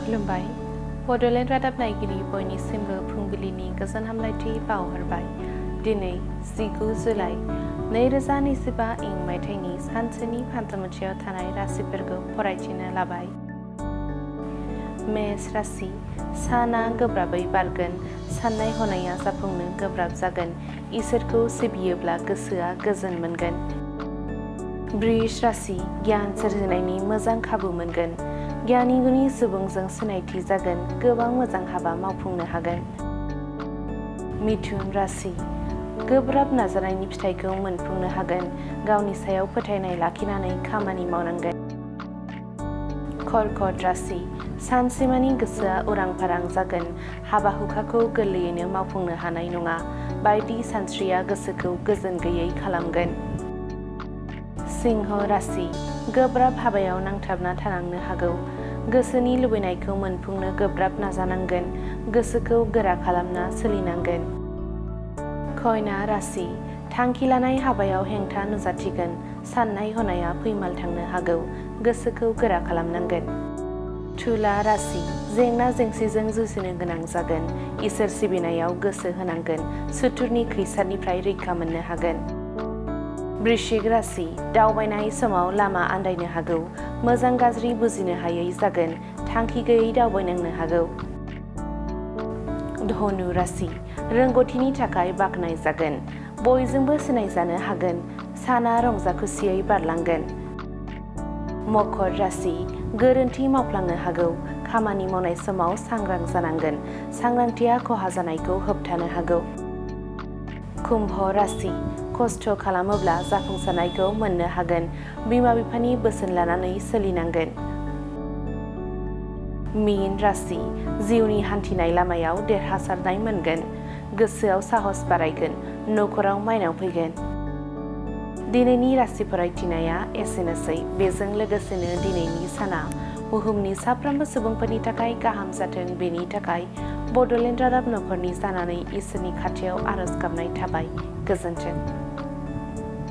खुलुमबाय बड'लेण्ड रादाब नायगिरि बयनिसिमबो फुंबिलिनि गोजोन हामलायथि बावहरबाय। दिनै 19 जुलाइ 2025 मायथाइनि सानसेनि फान्थामुथियाव थानाय राशिफोरखौ फरायथिनो लाबाय। मेष राशि साना गोब्राबै बारगोन, साननाय हनाया जाफुंनो गोब्राब जागोन, इसोरखौ सिबियोब्ला गोसोआ गोजोन मोनगोन। वृष राशि गियान सोरजिनायनि मोजां खाबु मोनगोन, गियानि गुणी सुबुंजों सिनायथि जागोन, गोबां मोजां हाबा मावफुंनो हागोन। मिथुन राशि गोब्राब नाजानायनि फिथाइखौ मोनफुंनो हागोन, गावनि सायाव फोथायनाय लाखिनानै खामानि मावनांगोन। कर्कट राशि सानसेमानि गोसोआ उरां फारां जागोन, हाबा हुखाखौ गोरलैयैनो मावफुंनो हानाय नङा, बायदि सानस्रिया गोसोखौ गोजोन गैयै खालामगोन। सिंह राशि गोब्राब हाबायाव नांथाबना थानांनो हागौ, गोसोनि लुबैनायखौ मोनफुंनो गोब्राब नाजानांगोन, गोसोखौ गोरा खालामना सोलिनांगोन। कन्या राशि थांखि लानाय हाबायाव हेंथा नुजाथिगोन, साननाय हनाया फैमाल थांनो हागौ, गोसोखौ गोरा खालामनांगोन। तुला राशि जेंना जेंसिजों जुजिनो गोनां जागोन, इसोर सिबिनायाव गोसो होनांगोन, सुथुरनि खैसारनिफ्राय रैखा मोननो हागोन। वृश्चिक राशि दावबायनाय समाव लामा आन्दायनो हागौ, मोजां गाज्रि बुजिनो हायै जागोन, थांखि गैयै दावबायनांनो हागौ। धनु राशि रोंगौथिनि थाखाय बाख्नाय जागोन, बयजोंबो सिनायजानो हागोन, साना रंजा खुसियै बारलांगोन। मकर राशि गोरोन्थि मावफ्लांनो हागौ, खामानि मावनाय समाव सांग्रां जानांगोन, सांग्रांथिया खहा जानायखौ होबथानो हागौ। कुम्भ राशि खस्थ' खालामोब्ला जाफुंसारनायखौ मोननो हागोन, बिमा बिफानि बोसोन लानानै सोलिनांगोन। मीन राशि जिउनि हान्थिनाय लामायाव देरहासारनाय मोनगोन, गोसोआव साहस बारायगोन, न'खराव माइनाव फैगोन। दिनैनि राशि फरायथिनाया एसेनोसै, बेजों लोगोसेनो दिनैनि साना बुहुमनि साफ्रोमबो सुबुंफोरनि थाखाय गाहाम जाथों, बेनि थाखाय बड'लेण्ड रादाब नखरनि जानानै इसोरनि खाथियाव आरज गाबनाय थाबाय। गोजोन्थों।